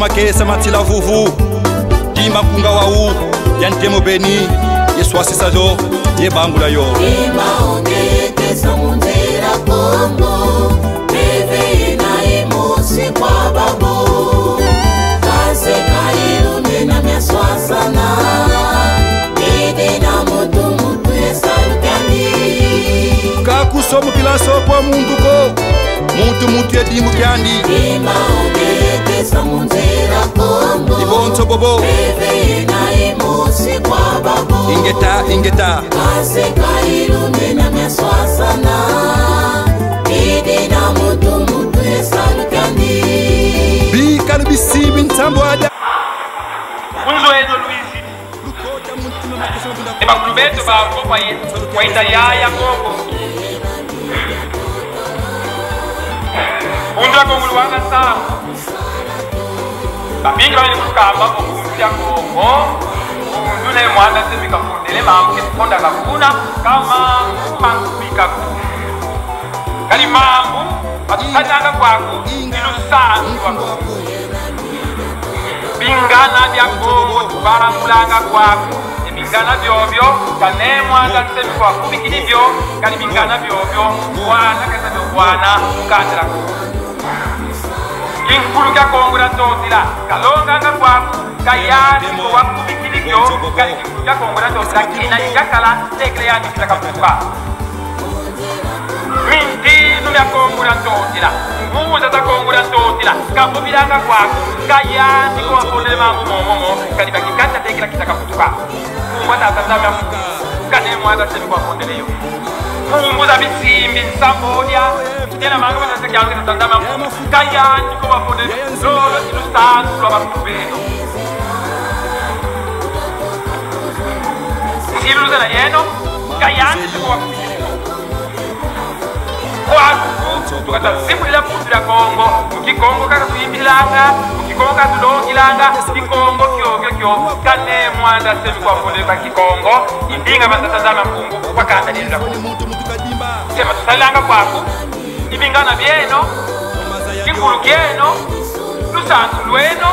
Makesa matila vuvu Dima kunga wau Ya ntemo beni Ye swasisa zo Ye bangula yo. Kakusomo sokwa munduko Muntu muntu ye dimu kyandi. Ibonso bobo. Ingeta ingeta. Bikalu bisibi nsambo ada. Unzweno Luizi ebakulu betu bako kwaita yaya kongo undula kongulu wanga nsango bapingi babili kulukamba okundu ya kongo undu ne mwana semika fundele mambu kesifonda kakuna kamangu mangubika ku kali mambu batusananga kwaku ilusanzu waku bingana bya kongo tubalangulanga kwaku. Ebingana byobyo kane mwana nsemi kwakubikili byo kali bingana byobyo bwana kesa byo bwana mukandira ku kinkulu kya kongo na totila kalonganga kwaku kayani wakubikili byo kali kinkulu kya kongo na totila kina ijakala tekle yandikila kapuka mintinu mya kongo na totila nguza za kongo na totila kapobilanga kwaku kayani kwafondele mambu momomo kali bakikata tekela kita kaputuka kungwa tata kane mwana semi kwafondeleyo kumbuza bisimbi nsambodia tena mangu batasekyange tatandama kayani kwafondele lolo ilusanzu lwabakulu beno siluzana yeno kayani kwafondele kwaku tukatazimulila bundu lya kongo mukikongo kakatuyimbilanga mukikongo katulongilanga kikongo kyokyo kyo kane mwanda semi kwafondele kwa kikongo ibinga batatazama mpungu kwakanda lilula sema tusalilanga kwaku ibingana byeno kinkulu kyeno lusanzu lweno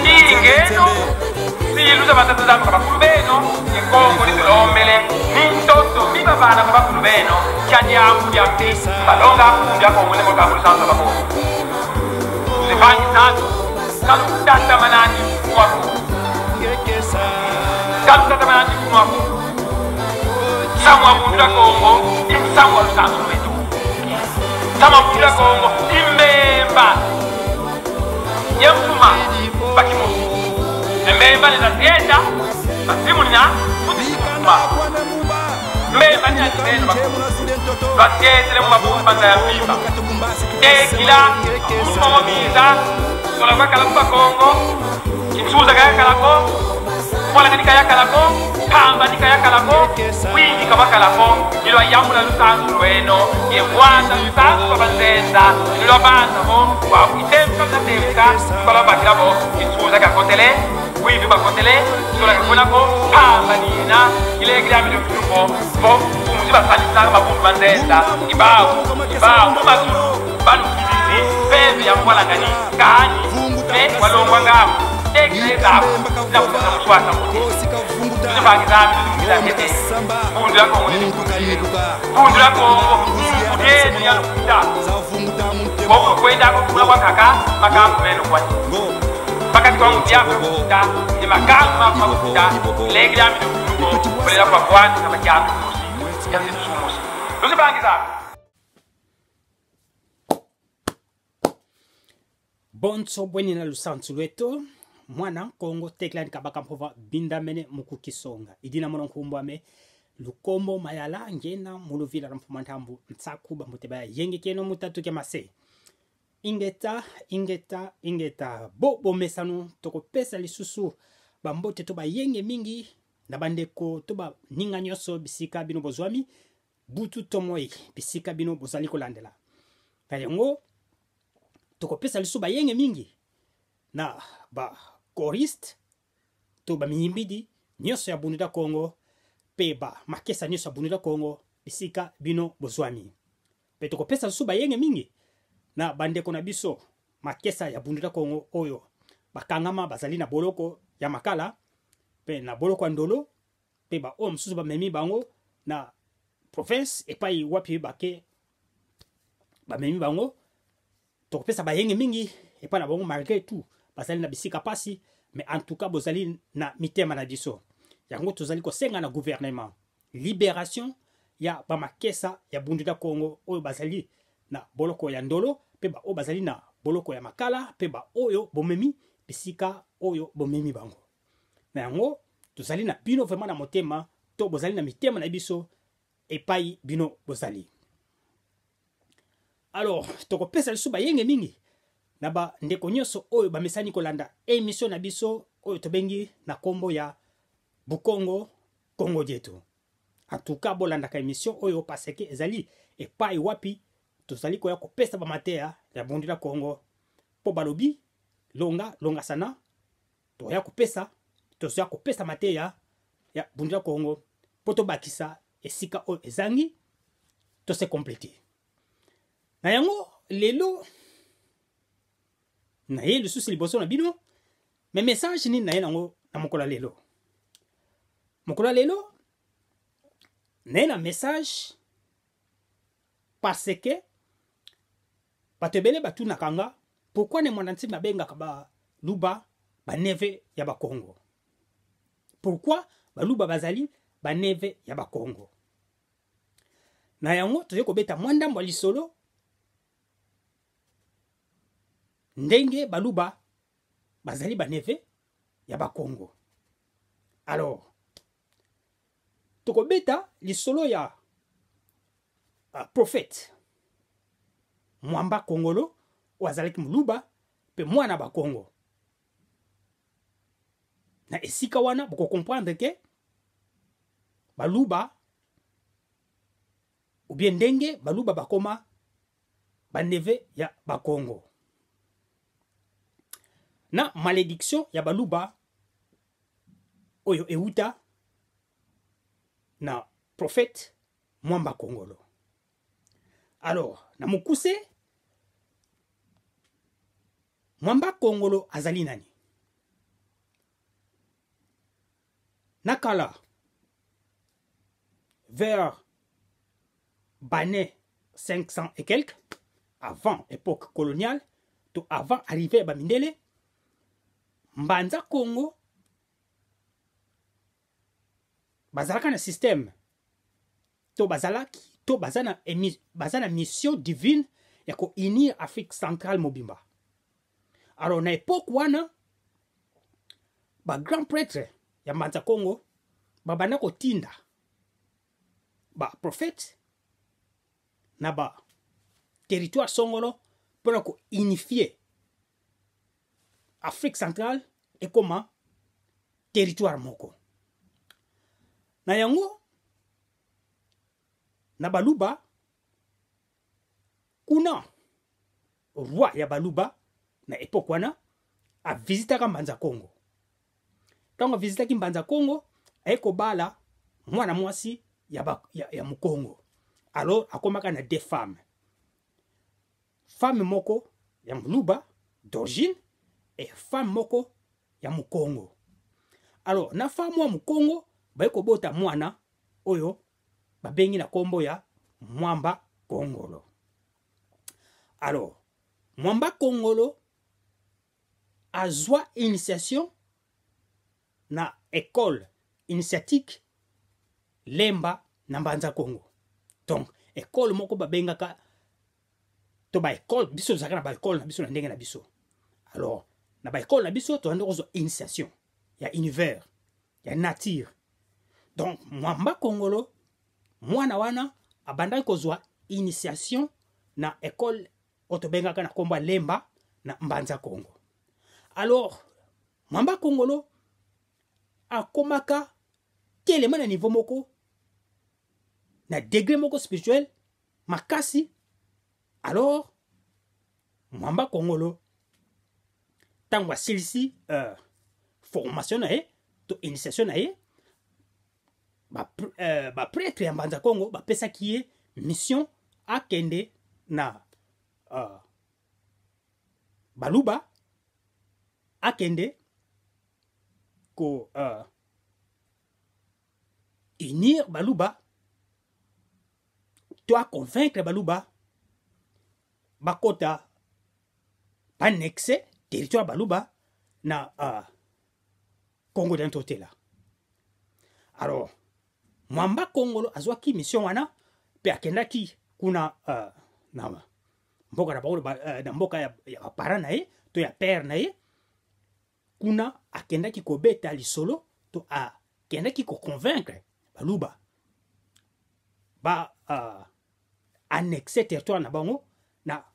ndingeno siluza batatazama kabakulu beno inkongo litulombele nintoto mibabana kabakulu beno kyadyamu byambi balonga akumbi akongo nemolukakulu bakongo zipangisanzu kalutatamanani mwaku kalutatamanani mwaku samwa bundu ya kongo imsamwa lusanzu lwetu samwa bundu ya kongo imbemba yemfuma bakimusi embemba ninazienda basimulina futisifuma mbemba ninazibeno bakulu lwasietele mumabumba ya mimba tekila mumomiza sola kwakala kubakongo kinsuza kayakalako mwalangani kayakalako pamba nikayakalako wingi kabakalako ilwa yamula lusanzu lweno yebwanda lusanzu lwabanzenza ilwa banza bo itemka natemka balabakilabo kinsuza kakotele wivi bakotele sola kakonako pamba nina ilegilamile mfuluko bo umuzi basalisanga mabumbu banzenza ibawo ibawo mumazulu balukilizi pembe ya mwalangani kani ne walongwa ngamu tekilezako nakusa muswasa tuzivangizami tuzimukilakete bundu ya kongo bundu ya kongo yenu ya lukuta boko kwendako kula kwa kaka makambo meno kwati pakati kwa mutiako kuta ni makambo makuta legilami mfuluko kulela kwa bwana kama kyatu musi yasisumusi tuzivangizami. Bonso bwenina lusanzu lwetu mwana kongo teklani kabaka mpova bindamene mukukisonga idina mono nkumbwame lukombo mayala ngena muluvila la mpuma ntambu ntsakuba muteba yenge keno mutatu ke mase ingeta ingeta ingeta bo bomesanu tokopesa lisusu bambote to bayenge mingi na bandeko to baninga nyonso bisika bino bozwami butu tomoi bisika bino bozali kolandela na yango tokopesa lisusu bayenge mingi na ba choriste to bamiyimbidi nyonso ya bundu da Kongo pe ba makesa nyonso ya bundu da Kongo bisika bino bozwami pe tokopesa lisusu bayenge mingi na bandeko na biso makesa ya bundu da Kongo oyo bakangama bazali na boloko ya Makala mpe na boloko ya Ndolo, mpe baoyo mosusu bamemi bango na province epai wapi bake bamemi bango. Tokopesa bayenge mingi epai na bango, malgré tout bazali na bisika pasi, mais en tout cas bozali na mitema na biso. Yango tozali kosenga na gouvernement libération ya bamakesa ya Bundu dia Kongo oyo bazali na boloko ya Ndolo, mpe baoyo bazali na boloko ya Makala, mpe baoyo bomemi bisika oyo bomemi bango. Na yango tozali na bino vraiment na motema, to bozali na mitema na biso epai bino bozali. Alors tokopesa lisusu bayenge mingi na bandeko nyonso oyo bamesani kolanda émission na biso oyo tobengi na kombo ya Bukongo Kongo Dietu. En tout cas bolandaka émission oyo parce que ezali epai wapi tozali koya kopesa bamateya ya Bundu na Kongo, mpo balobi longa longa sana. Toya kopesa, tozoya kopesa mateya ya Bundu ya Kongo mpo tobakisa esika oyo ezangi, tose complete na yango. Lelo naye lisusu liboso na bino, me message nini naye nango na mokolo ya lelo? Mokolo ya lelo naye na message parce que bato ebele batunaka nga pourquoi Ne Mwanda Nsemi abengaka Baluba baneve ya Bakongo, pourquoi Baluba bazali baneve ya Bakongo. Na yango toye kobeta mwa ndambo ya lisolo ndenge Baluba bazali baneve ya Bakongo. Alors tokobeta lisolo ya prophète Mwamba Kongolo oyo azalaki Moluba mpe mwana Bakongo. Na esika wana bokokomprendre ke Baluba ou bien ndenge Baluba bakoma baneve ya Bakongo na malédiction ya Baluba oyo euta na prophète Mwamba Kongolo. Alors na mokuse, Mwamba Kongolo azali nani? Na kala, vers bane 500 et quelques, avant époque coloniale to avant arrivée ya bamindele, Mbanza Kongo bazalaka na système to bazalaki to baza na, baza na mission divine ya kounir Afrique centrale mobimba. Alors na époque wana bagrand prêtre ya Mbanza Kongo babanda kotinda baprophète na ba territoire songolo mpona kounifie Afrique centrale ekoma territoire moko. Na yango na Baluba kuna, roi ya Baluba na époque wana avisitaka Mbanza Kongo. Ntango avisitaki Mbanza Kongo, aye kobala mwana mwasi ya Mokongo. Alors akomaka na deux femmes, femme moko ya Moluba d'origine et femme moko ya Mokongo. Alors na femme ya Mokongo baye kobota mwana oyo babengi na kombo ya Mwamba Kongolo. Alors Mwamba Kongolo azwa initiation na école initiatique Lemba na Mbanza Kongo. Donc école moko babengaka to ba école, biso tozalaka na ba école na biso na ndenge na biso. Alors na ba école na biso tozalaki kozwa initiation ya univers, ya nature. Donc Mwamba Kongolo mwana wana abandaki kozwa initiation na école oyo tobengaka na kombo ya Lemba na Mbanza Kongo. Alors Mwamba Kongolo akomaka telema na niveau moko, na degré moko spirituel makasi. Alors Mwamba Kongolo ntango asilisi formation na ye to initiation na ye, baprêtre ya Mbanza Kongo bapesaki ye mission akende na Baluba. akende ko unir baluba to aconvaincre baluba bakota banexe territoire baluba na Congo dia Ntotela. Alors Mwamba Kongolo azwaki mission wana mpe akendaki kuna na mboka na bango na mboka ya baparent na ye to ya père na ye. Kuna akendaki kobeta lisolo to akendaki koconvaincre baluba ba annexe territoire na bango na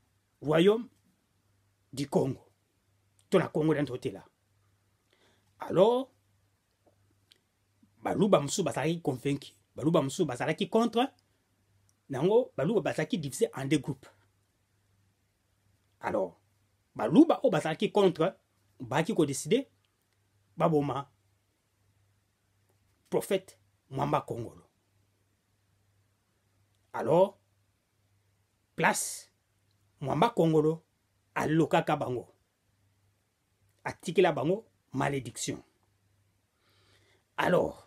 royaume du Congo to na Congo dia Ntotela. Alors baluba mosusu bazalaki convaincu, baluba mosusu bazalaki contre nango. Baluba bazalaki divisé en deux groupes. Alors baluba oyo bazalaki contre bayaki kodécider baboma prophète Mwamba Kongolo. Alors place Mwamba Kongolo alokaka bango, atikela bango malédiction. Alors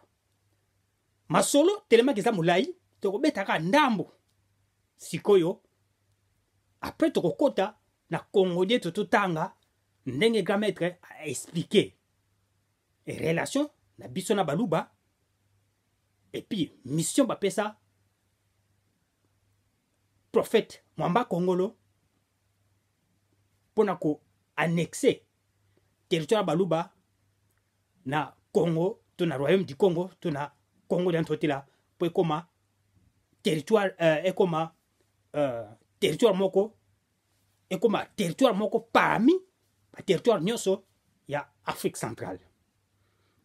masolo telemaki eza molai, tokobetaka ndambo sikoyo. Après tokokota na Kongo Dieto, totanga ndenge grand maître aexpliquer relation na biso na baluba et puis mission bapesa prophète Mwamba Kongolo mpona koannexe territoire ya baluba na Congo to na royaume du Congo to na Congo dia Ntotela, mpo ekoma territoire ekoma territoire moko, ekoma territoire moko parmi baterritoire nyonso ya Afrique centrale.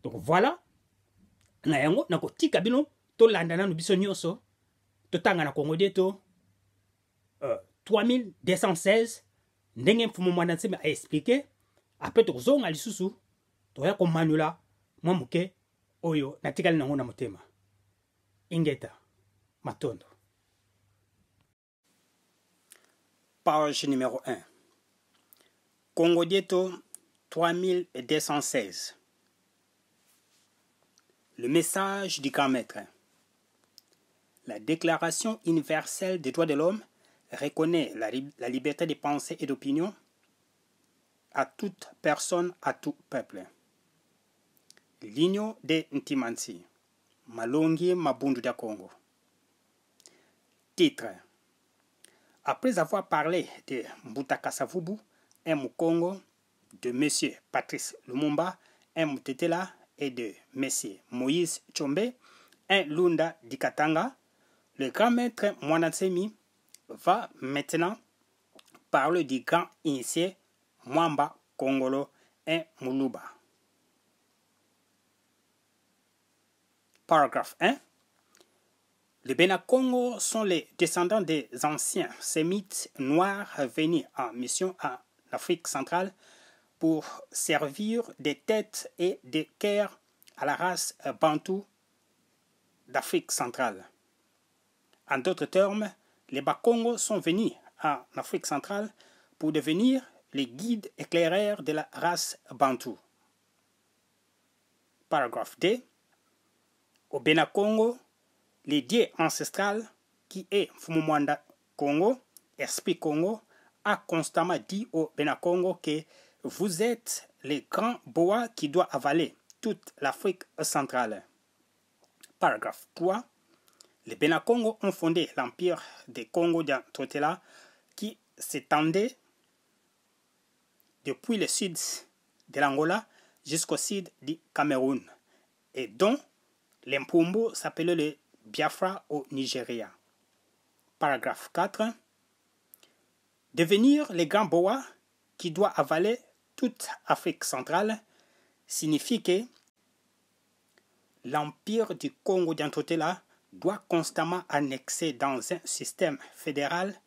Donc voilà, na yango nakotika bino tolanda nanu biso nyonso, totanga na Kongo Dieto 3216 ndenge Mfumu Mwanda Nsemi aexpliquer. Après tokozonga lisusu, toya komanula mwa moke oyo natikali nango na motema. Ingeta, matondo. Page numéro 1. Kongo Dieto 3216. Le message du grand maître. La Déclaration universelle des droits de l'homme reconnaît la liberté de pensée et d'opinion à toute personne, à tout peuple. L'Union des Ntimansi. Malongi Mabundu da Congo. Titre. Après avoir parlé de Mbuta Kasavubu, un Mukongo, de M. Patrice Lumumba, un Mutetela, et de M. Moïse Tshombe, un Lunda Dikatanga, le grand maître Mwanda Nsemi va maintenant parler du grand initié Mwamba Kongolo, un Muluba. Paragraphe 1. Les Bena Congo sont les descendants des anciens Sémites noirs venus en mission en Afrique centrale pour servir des têtes et des cœurs à la race bantou d'Afrique centrale. En d'autres termes, les Bakongo sont venus en Afrique centrale pour devenir les guides éclaireurs de la race bantou. Paragraphe 2. Au Bena Congo, le dieu ancestral qui est Mfumu Mwanda Congo, Esprit Congo, a constamment dit au Bena Congo que vous êtes le grand boa qui doit avaler toute l'Afrique centrale. Paragraphe 3. Les Bena Congo ont fondé l'empire des Congo d'Antotela qui s'étendait depuis le sud de l'Angola jusqu'au sud du Cameroun et dont l'Mpumbu s'appelait le Biafra au Nigeria. Paragraphe 4. Devenir le grand boa qui doit avaler toute Afrique centrale signifie que l'empire du Congo d'Antotela doit constamment annexer dans un système fédéral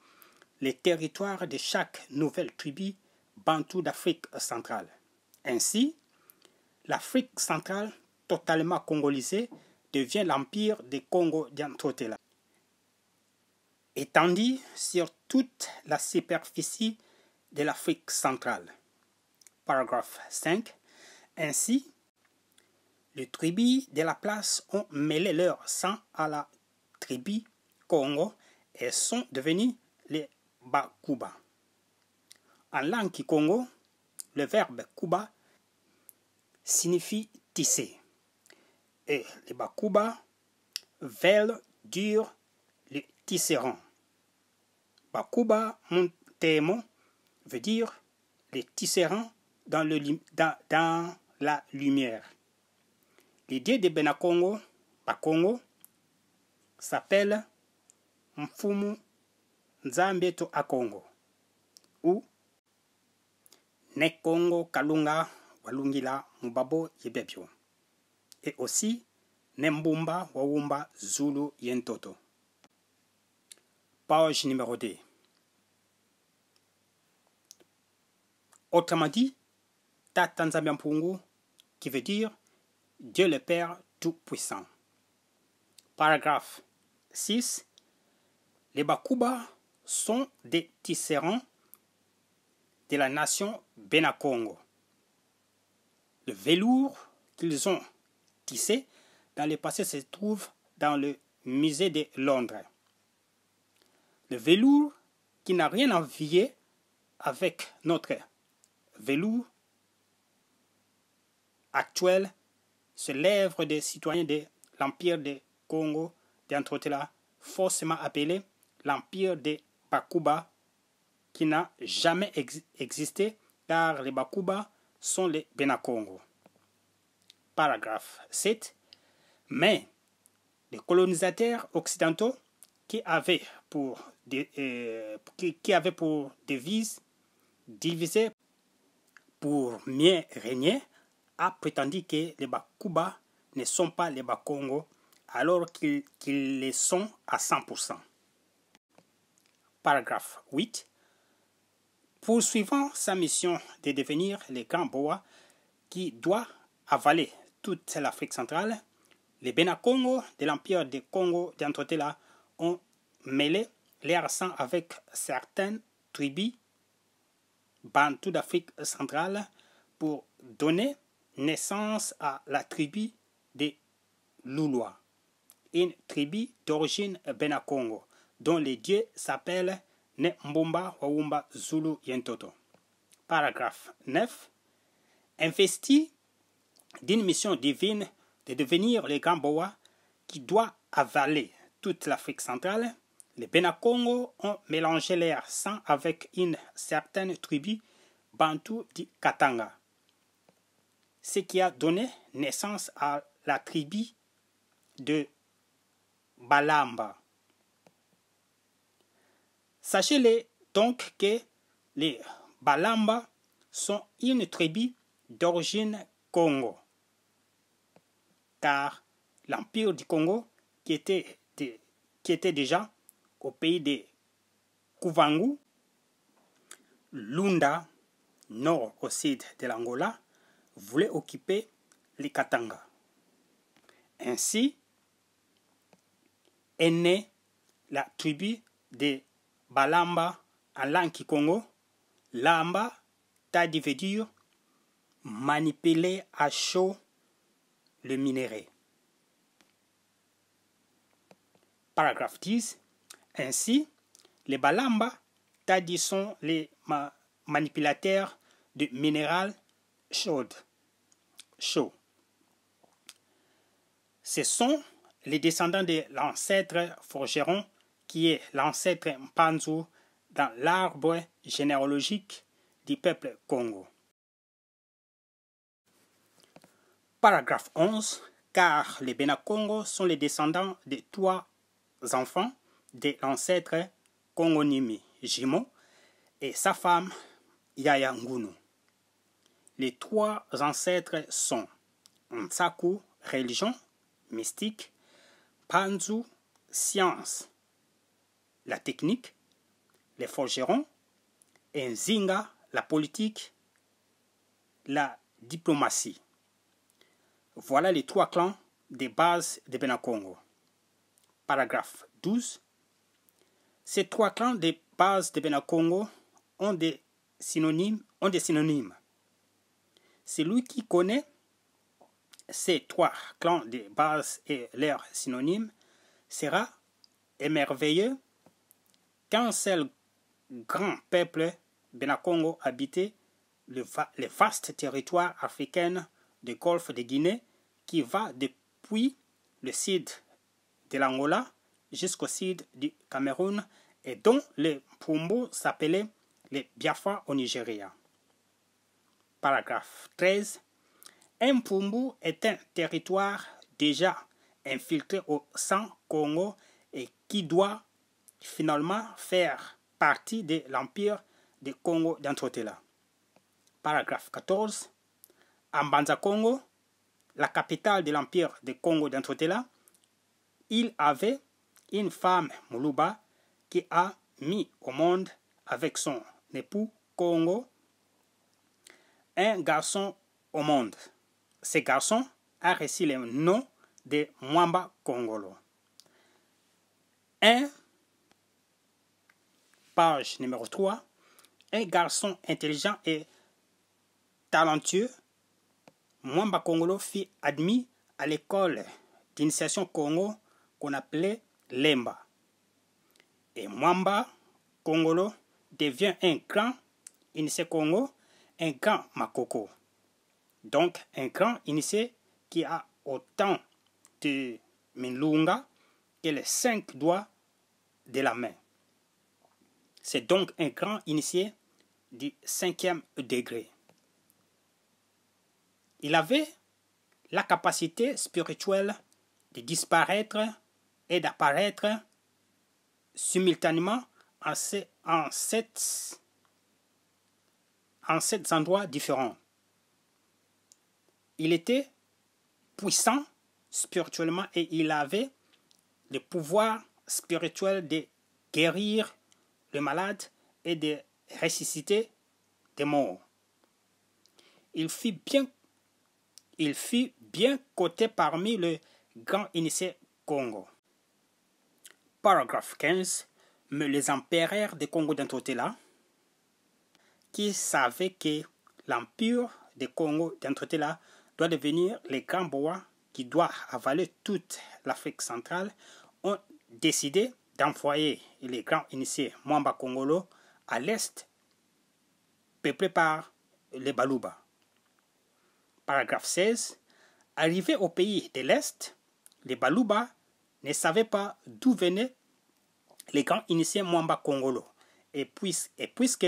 les territoires de chaque nouvelle tribu bantou d'Afrique centrale. Ainsi, l'Afrique centrale, totalement congolisée, devient l'empire des Congo d'Antotela, étendu sur toute la superficie de l'Afrique centrale. Paragraphe 5. Ainsi, les tribus de la place ont mêlé leur sang à la tribu Congo et sont devenus les Bakuba. En langue Kikongo, le verbe Kuba signifie tisser. Et les Bakuba veulent dire les tisserands. Bakuba Montemo veut dire les tisserands dans, le, dans, dans la lumière. L'idée de Benakongo, Bakongo, s'appelle Mfumu Nzambeto Akongo ou Nekongo Kalunga Walungila Mubabo Yebebio et aussi Nembumba Wawumba Zulu Yentoto. Page numéro 2. Autrement dit, Tata Nzambi Mpungu, qui veut dire Dieu le Père Tout-Puissant. Paragraphe 6. Les Bakuba sont des tisserands de la nation Benakongo. Le velours qu'ils ont tissé dans le passé se trouve dans le musée de Londres. Le velours qui n'a rien à envier avec notre velours actuel se lèvre des citoyens de l'Empire de Congo d'Antrotela, forcément appelé l'Empire des Bakuba, qui n'a jamais existé car les Bakuba sont les Benakongo. Paragraphe 7. Mais les colonisateurs occidentaux qui avaient pour, qui, qui avaient pour devise diviser pour mieux régner, a prétendu que les Bakuba ne sont pas les Bakongo alors qu'ils qu les sont à 100%. Paragraphe 8. Poursuivant sa mission de devenir le grand boa qui doit avaler toute l'Afrique centrale, les Benakongo de l'Empire des Congo d'Antrotela ont mêlé leur sang avec certaines tribus bantoues d'Afrique centrale pour donner naissance à la tribu des Loulois, une tribu d'origine Benakongo, dont les dieux s'appellent Mbumba Wawumba Zulu Yentoto. Paragraphe 9. Investi d'une mission divine de devenir le grand boa qui doit avaler toute l'Afrique centrale, les Benakongo ont mélangé leur sang avec une certaine tribu bantou du Katanga, ce qui a donné naissance à la tribu de Balamba. Sachez-le donc que les Balamba sont une tribu d'origine Congo, car l'empire du Congo, qui était, de, qui était déjà au pays des Kouvangu, Lunda, nord au sud de l'Angola, voulait occuper les Katanga. Ainsi est née la tribu des Balamba en langue Kikongo. Lamba, tadi veut dire manipuler à chaud le minerai. Paragraphe 10. Ainsi, les Balamba, tadi sont les ma manipulateurs de minéral chaud. chaud. Ce sont les descendants de l'ancêtre forgeron qui est l'ancêtre Mpanzu dans l'arbre généalogique du peuple Congo. Paragraphe 11. Car les Benakongo sont les descendants de trois enfants de l'ancêtre Kongonimi Jimo et sa femme Yaya Ngunu. Les trois ancêtres sont Nsaku, religion mystique, Panzu, science, la technique, les forgerons, et Nzinga, la politique, la diplomatie. Voilà les trois clans des bases de Benakongo. Paragraphe 12. Ces trois clans des bases de Benakongo ont des synonymes, ont des synonymes. Celui qui connaît ces trois clans de base et leurs synonymes sera émerveillé qu'un seul grand peuple Bena-Congo habitait le vaste territoire africain du golfe de Guinée qui va depuis le sud de l'Angola jusqu'au sud du Cameroun et dont les Pumbu s'appelaient les Biafra au Nigeria. Paragraphe 13. Un Pumbu est un territoire déjà infiltré au sang Congo et qui doit finalement faire partie de l'empire de Congo d'Antotela. Paragraphe 14. En Banza Congo, la capitale de l'empire de Congo d'Antotela, il avait une femme Muluba qui a mis au monde avec son époux Congo un garçon au monde. Ce garçon a reçu le nom de Mwamba Kongolo. 1, page numéro 3, un garçon intelligent et talentueux, Mwamba Kongolo fut admis à l'école d'initiation Congo qu'on appelait Lemba. Et Mwamba Kongolo devient un grand initié Congo, un grand Makoko. Donc un grand initié qui a autant de Minlunga que les 5 doigts de la main. C'est donc un grand initié du 5e degré. Il avait la capacité spirituelle de disparaître et d'apparaître simultanément en sept endroits différents. Il était puissant spirituellement et il avait le pouvoir spirituel de guérir le malade et de ressusciter des morts. Il fut bien coté parmi les grands initiés Congo. Paragraphe 15. Mais les empereurs de Congo d'Antotela, qui savaient que l'empire de Congo d'Antotela doit devenir le grand bois qui doit avaler toute l'Afrique centrale, ont décidé d'envoyer les grands initiés Mwamba Kongolo à l'est, peuplé par les Baluba. Paragraphe 16. Arrivés au pays de l'Est, les Baluba ne savaient pas d'où venaient les grands initiés Mwamba Kongolo. Et puisque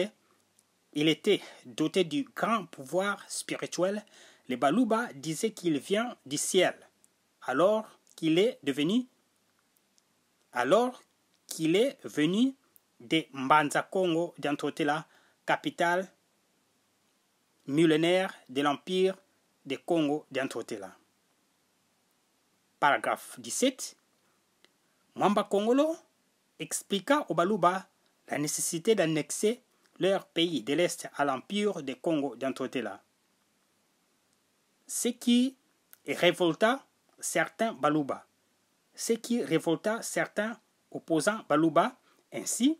il était doté du grand pouvoir spirituel, les Baluba disaient qu'il vient du ciel, alors qu'il est venu de Mbanza Congo d'Antotela, capitale millénaire de l'empire de Congo d'Antotela. Paragraphe 17. Mwamba Kongolo expliqua aux Baluba la nécessité d'annexer leur pays de l'Est à l'empire de Congo d'Antotela. Ce qui révolta certains Baluba. Ce qui révolta certains opposants Baluba. Ainsi,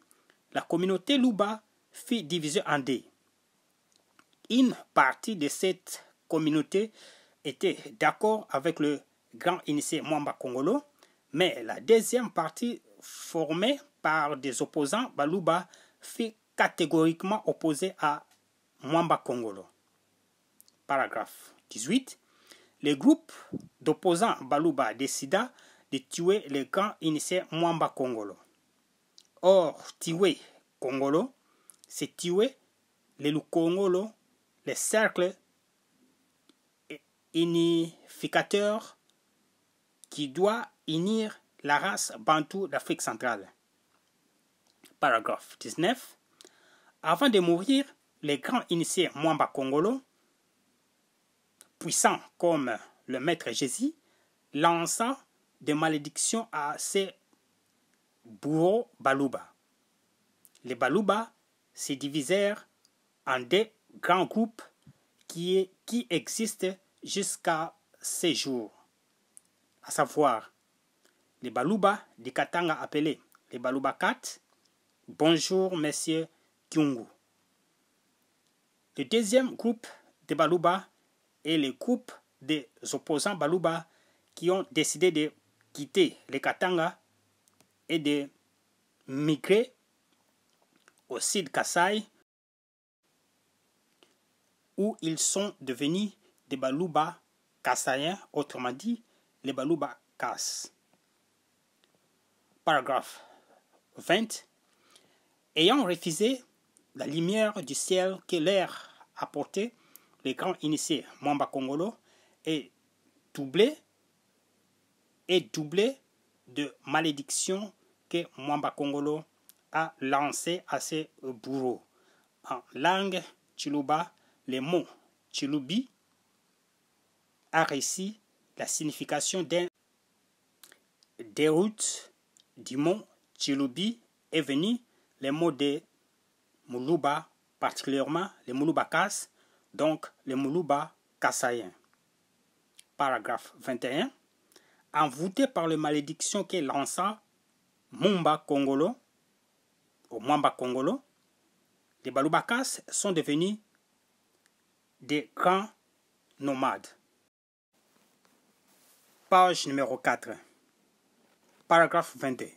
la communauté Luba fut divisée en deux. Une partie de cette communauté était d'accord avec le grand initié Mwamba Kongolo, mais la deuxième partie, formée par des opposants Baluba, fut catégoriquement opposée à Mwamba Kongolo. Paragraphe 18. Le groupe d'opposants Baluba décida de tuer le grand initié Mwamba Kongolo. Or, tuer Kongolo, c'est tuer les Lukongolo, les cercles unificateurs qui doit unir la race bantou d'Afrique centrale. Paragraphe 19. Avant de mourir, les grands initiés Mwamba Kongolo, puissants comme le maître Jésus, lança des malédictions à ses bourreaux Baluba. Les Baluba se divisèrent en deux grands groupes qui existent jusqu'à ces jours, à savoir les Baluba de Katanga appelés les Baluba 4. Bonjour Monsieur Kyungu. Le deuxième groupe de Baluba Et les groupes des opposants Baluba qui ont décidé de quitter le Katanga et de migrer au sud Kasaï, où ils sont devenus des Baluba Kasaïens, autrement dit, les Baluba Kas. Paragraphe 20. Ayant refusé la lumière du ciel que leur apportait les grands initiés Mwamba Kongolo est doublé et doublé de malédictions que Mwamba Kongolo a lancées à ses bourreaux. En langue Chiluba, le mot Chilubi a réussi la signification d'un déroute du mot Chilubi est venu le mot de Muluba, particulièrement les Mulubakas, donc les Muluba Kasaïens. Paragraphe 21. Envoûté par les malédictions que lança Mumba Kongolo, ou Mwamba Kongolo, les Balubakas sont devenus des grands nomades. Page numéro 4. Paragraphe 22.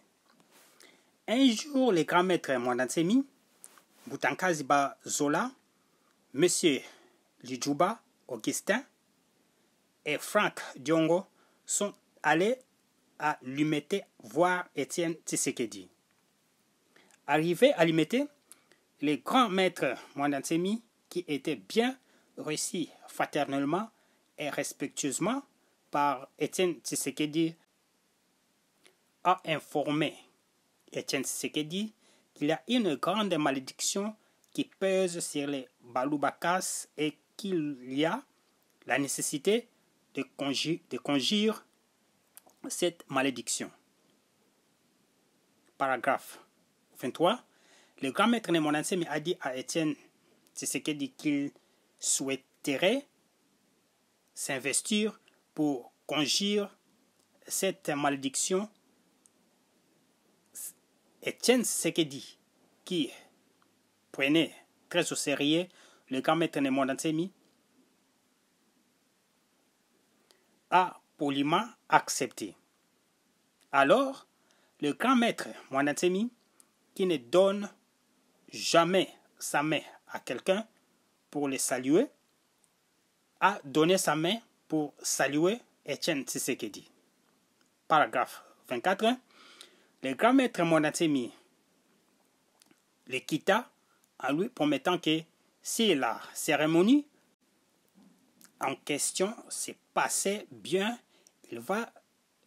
Un jour, le grand maître Mwanda Nsemi, Boutankazi Zola, Monsieur Lidjouba Augustin et Franck Diongo sont allés à Limete voir Étienne Tshisekedi. Arrivé à Limete, le grand maître Mwanda Nsemi, qui était bien reçu fraternellement et respectueusement par Étienne Tshisekedi, a informé Étienne Tshisekedi qu'il y a une grande malédiction qui pèse sur les Balubakas et qu'il y a la nécessité de conjurer cette malédiction. Paragraphe 23. Le grand maître Ne Mwanda Nsemi a dit à Étienne Tshisekedi qu'il souhaiterait s'investir pour conjurer cette malédiction. Étienne Tshisekedi, qui prenait très au sérieux le grand maître Ne Mwanda Nsemi, a poliment accepté. Alors, le grand maître Mwanda Nsemi, qui ne donne jamais sa main à quelqu'un pour le saluer, a donné sa main pour saluer Étienne Tshisekedi. Paragraphe 24. Le grand maître Mwanda Nsemi le quitta en lui promettant que si la cérémonie en question se passait bien, il va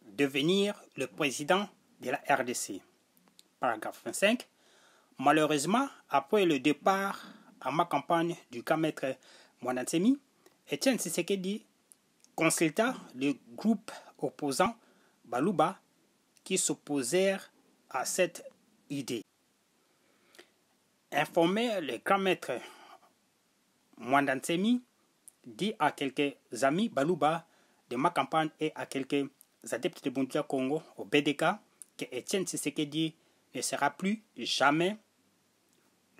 devenir le président de la RDC. Paragraphe 25. Malheureusement, après le départ à ma campagne du grand maître Mwanda Nsemi, Étienne Tshisekedi consulta le groupe opposant Baluba qui s'opposèrent à cette idée. Informé, le grand maître Mwanda Nsemi dit à quelques amis Baluba de ma campagne et à quelques adeptes de Bundu dia Congo au BDK que Étienne Tshisekedi ne sera plus jamais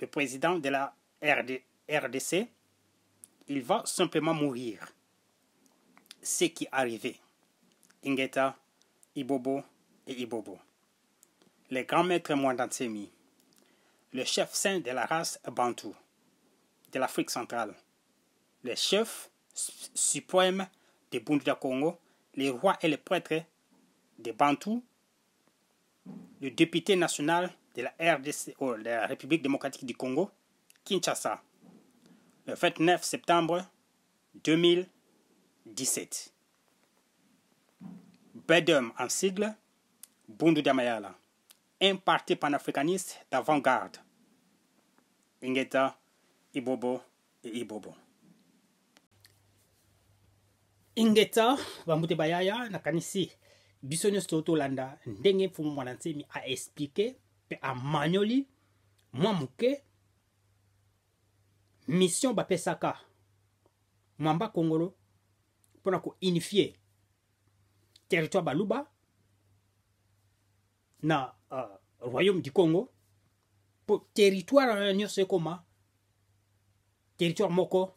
le président de la RDC. Il va simplement mourir. Ce qui arrivait. Ingeta, Ibobo et Ibobo. Le grand maître Mwanda Nsemi, le chef saint de la race Bantou, de l'Afrique centrale, le chef suprême de Bundu dia Congo, les rois et les prêtres de Bantou, le député national de la RDC, oh, de la République démocratique du Congo, Kinshasa, le 29 septembre 2017. BEDEM en sigle, Bundu dia Mayala, un parti panafricaniste d'avant-garde. Ingeta, Ibobo et Ibobo. Ingeta, bamute bayaya, nakanisi, biso nyonso tolanda ndenge mfumu Mwanda Nsemi a expliqué pe amanyoli mwa moke mission bapesaka Mwamba Kongolo mpona kounifier territoire Baluba na royaume du Congo po territoire wana nyonso ekoma territoire moko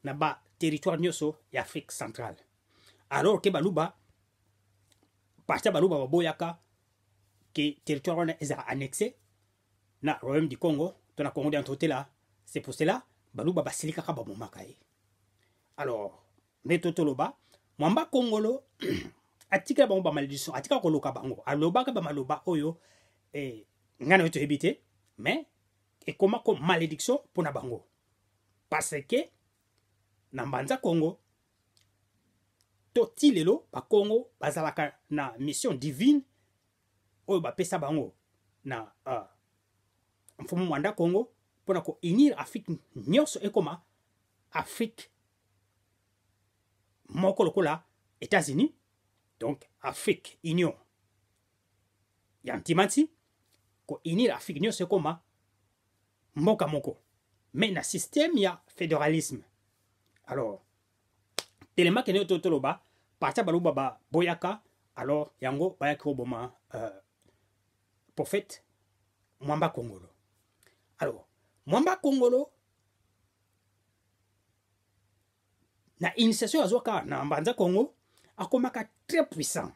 na ba territoire nyonso ya Afrique centrale. Alors ke baluba, parti ya baluba baboyaka ke territoire wana ezala annexe na royaume du Congo to na Congo dia Ntotela. C'est pour cela baluba basilikaka, babomaka ye. Alors nde to toloba Mwamba Kongolo atikala bango bamalédiction, atikala koloka bango, alobaka bamaloba oyo ngai na yo toyebi te, mais ekoma ko malédiction mpona bango, parce que na Mbanza Congo to ti lelo bakongo bazalaka na mission divine oyo bapesa bango na mfumu Mwanda Congo mpona kounir Afrique nyonso, ekoma Afrique moko lokola États-Unis, donc Afrique Union ya ntimanti, kounir Afrique nyonso ekoma mboka moko, mais na système ya fédéralisme. Alors telema kende to toloba parti ya baluba baboyaka. Alors yango bayaki koboma prophète Mwamba Kongolo. Alors Mwamba Kongolo, na initiation azwaka na Mbanza Congo, akomaka très puissant,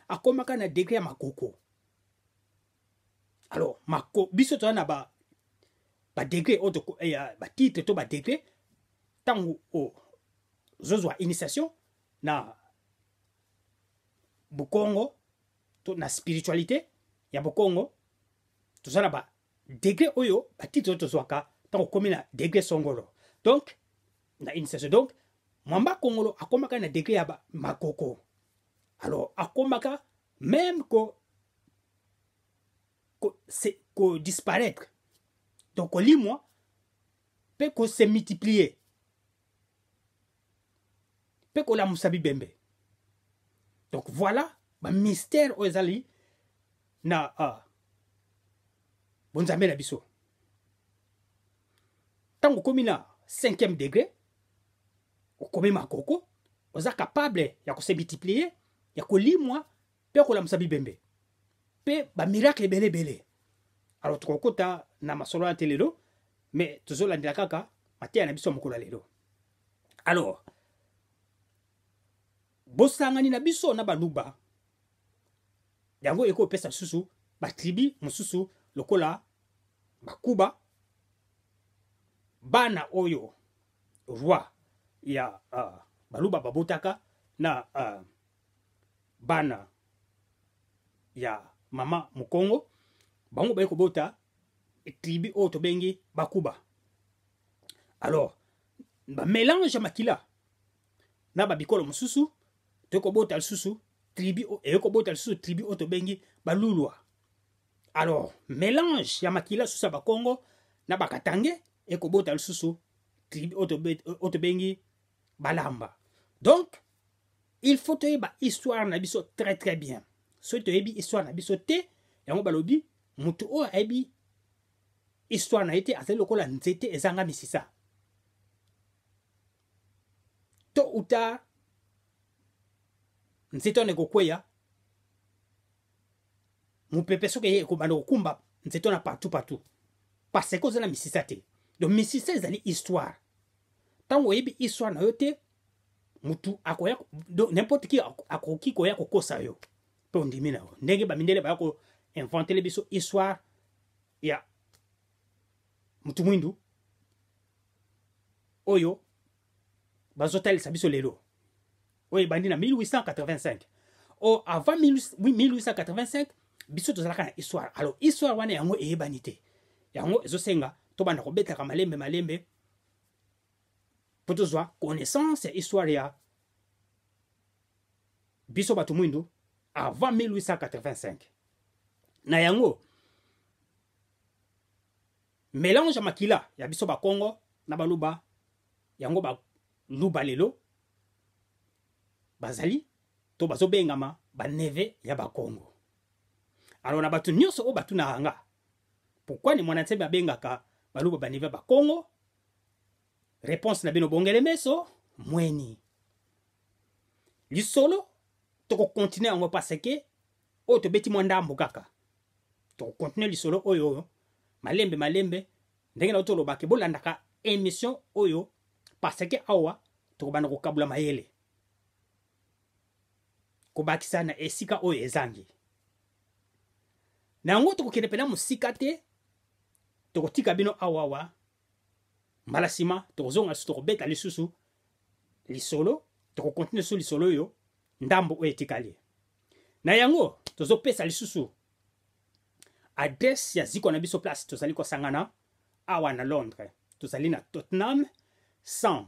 akomaka na degré ya makoko. Alors mako, biso toza na ba badegré oyo, batitre to badegré. Ntango ozozwa initiation na bokongo to na spiritualité ya bokongo, toza na badegré oyo, batitre oyo tozwaka ntango okomi na degré songolo, donc na initiation. Donc Mwamba Kongolo akomaka na degré ya makoko. Alors akomaka même ko disparaître, donc kolimwa mpe kose multiplier mpe kolamusa bibembe. Donc voilà bamystère oyo ezali na bonzambe na biso. Ntango okomi na cinquième degré, okomi makoko, oza capable ya kose multiplier, ya kolimwa mpe kolamusa bibembe mpe bamiracle ebele ebele. Alors tokokota na masolo wana te lelo, mais tozolandela kaka mateya na biso ya mokolo ya lelo. Alors bosangani na biso na baluba, yango ekopesa lisusu batribu mosusu lokola bakuba, bana oyo roi ya baluba babotaka na bana ya mama mokongo. Bango baye kobota tribu oyo tobengi bakuba. Alors bamélange ya makila na babikolo mosusu, toyei lisusu tribu, eye kobota lisusu tribu oyo tobengi balulwa. Alors mélange ya makila susu ya bakongo na bakatange ekobota lisusu tribu oyo tobengi balamba. Donc il faut toyeba histoire na biso très très bien. Soki toyebi histoire na biso te, yango balobi moto oyo ayebi histoire na ye te azali lokola nzete ezanga misisa. Tôt ou tard nzete wana ekokweya, mopepe soki eye ekobanda kokumba nzete wana partout partout, parce que oza na misisa te. Donc misisa ezali histoire. Ntango oyebi histoire na yo te, mutu akoya, n'importe qui akoki koya kokosa yo mpe ondimi na yo, ndenge bamindele baya koinventele biso histoire ya mutu mwindu oyo bazotalisa biso lelo, oyo ebandi na 1885. O avant 1885 biso tozalaka na histoire. Alors histoire wana yango eyebani te, yango ezosenga tobanda kobetaka malembe malembe mpo tozwa connaissance ya histoire ya biso bato mwindu avant 1885. Na yango mélange ya makila ya biso bakongo na baluba, yango baluba lelo bazali to bazobengama baneveux ya bakongo. Alors na bato nyonso oyo batunaka nga pourquoi Ne Muanda Nsemi abengaka baluba baneveux ya bakongo, réponse na bino bongele meso mweni. Lisolo tokokontinue yango, parce que oyo tobeti mwa ndambo kaka. Tokokontinue lisolo oyo malembe malembe, ndenge na tolobake bolandaka. émission oyo parce que awa tokobanda kokabula mayele kobakisa na esika oyo ezangi na yango. Tokokende mpena mosika te, tokotika bino awawa. Mbala nsima tokozonga lisusu, tokobeta lisusu lisolo, tokokontinue lisusu lisolo oyo ndambo oyo etikali. Na yango tozopesa lisusu adresse ya ziko na biso, place tozali kosangana awa na Londres. Tozali na Tottenham 100,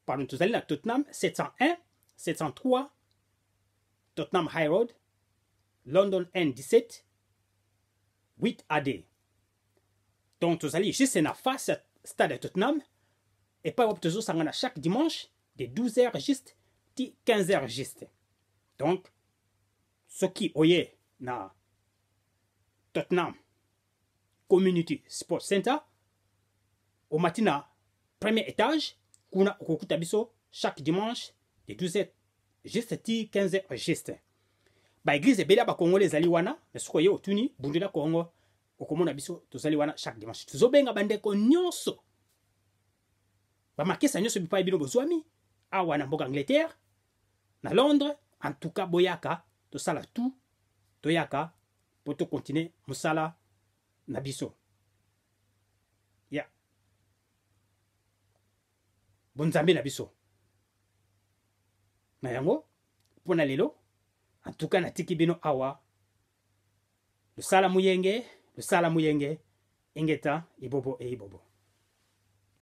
pardon, tozali na Tottenham 701 703 Tottenham High Road, London N17 8 AD. Donc tozali juste na face ya stade ya Tottenham, epai wapi tozosangana chaque dimanche de 12h juste ti 15h juste. Donc soki oye na Tottenham Community Sport Center, omati na premier étage kuna, okokuta biso chaque dimanche de 12h juste ti 15h juste. Baeglise ebele ya bakongole ezali wana, mais soki oye otuni Bundela Kongo, okomona biso tozali wana chaque dimanche. Tozobenga bandeko nyonso, bamakesa nyonso bipai bino bozwami awa na mboka Angleterre, na Londres. En tout cas boyaka, tosala tout, toyaka mpo tokontinue mosala na biso ya bonzambe na biso. Na yango mpo na lelo, en tout cas natiki bino awa. Losala muyenge, losala muyenge, ingeta ibobo e ibobo.